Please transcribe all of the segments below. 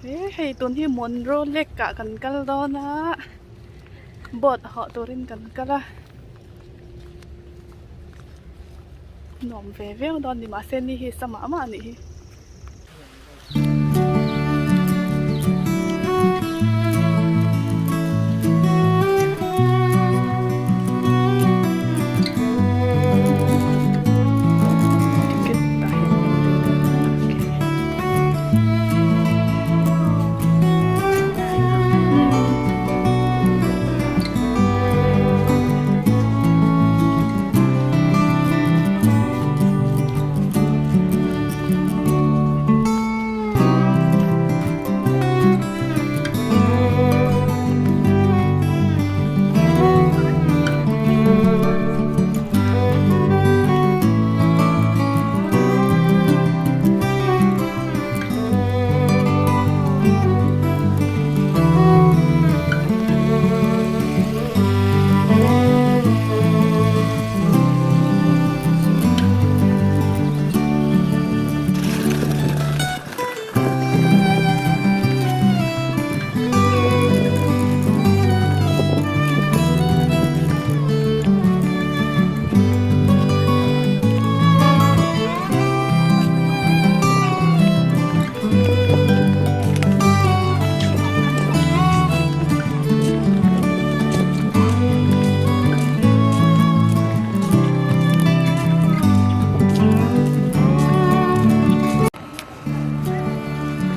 He hei tun hi Monroe Lake ah kan kal dawn a boat hawh turin kan kal a nuam ve viau dawn a ni mahse ni hi sa mah mah a nih hi. Ticket tah hian kan lei dawn a okay.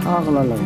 Thak la lo.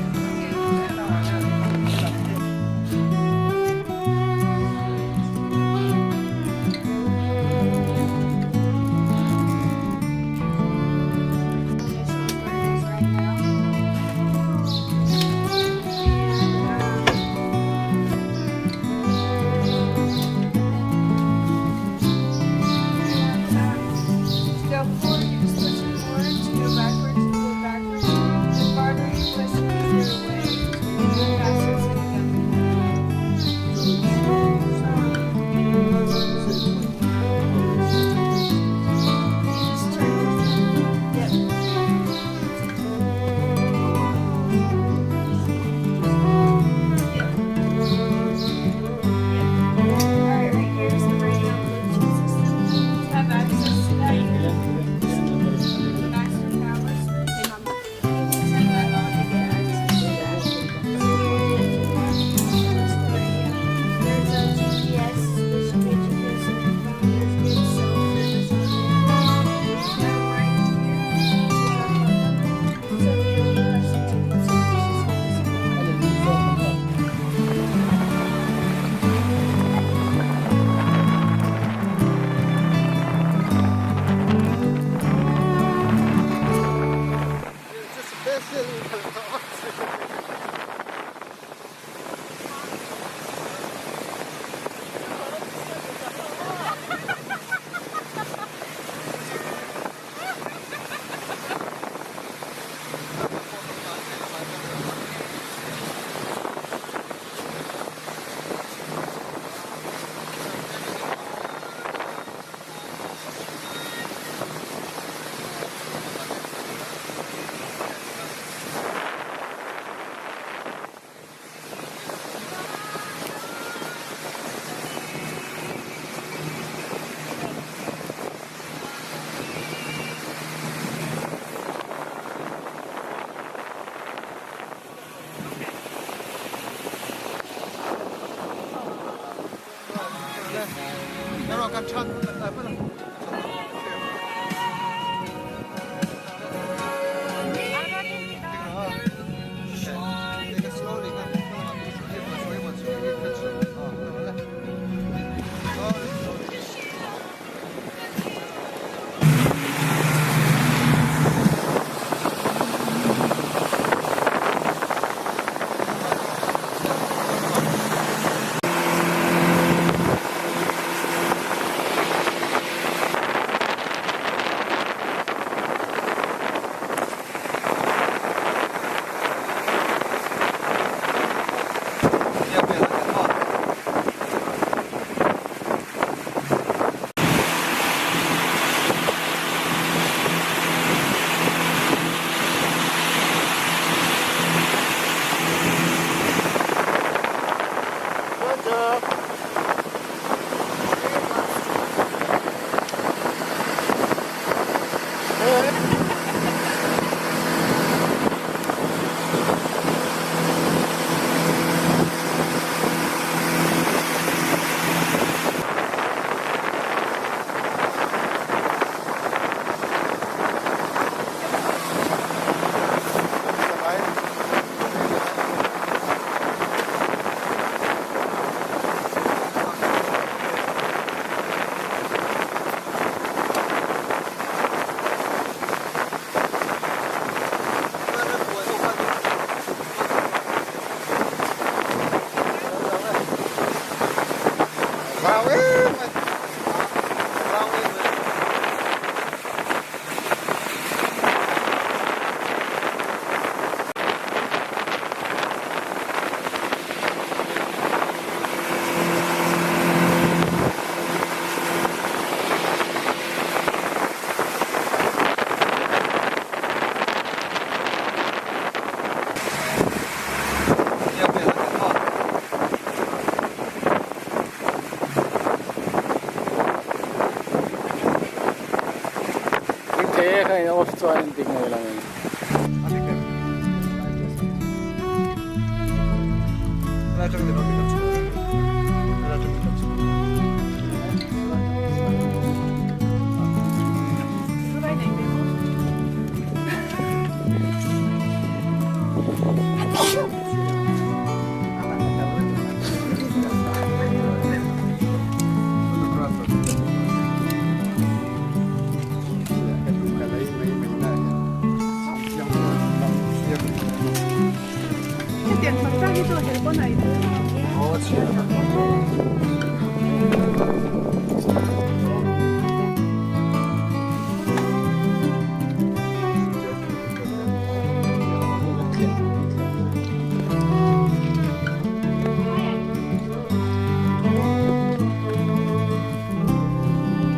chuan in ti ngei lo ang.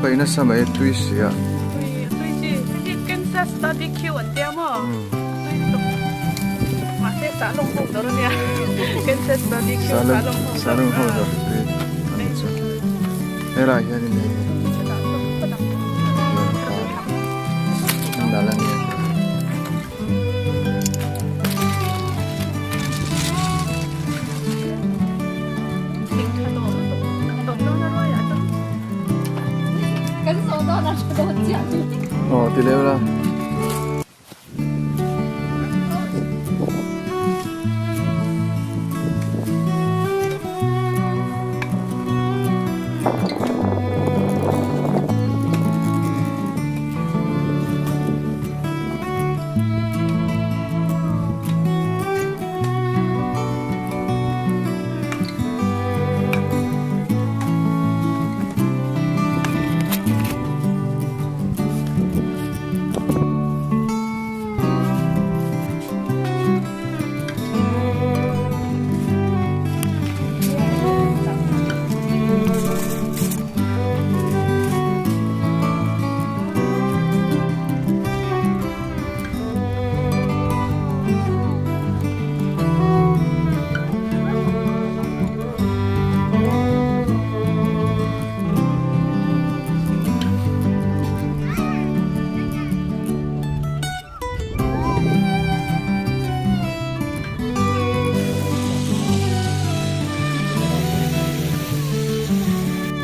Paih nasa mai tui si a. Tui tui chi hei hi Kansas barbecue an tia maw tui lutuk mahse sah lawng ho dawr ania Kansas barbecue sah lawng ho sah lawng ho dawr tui ani chu helai hian in hei nal ania. Aw ti leu la.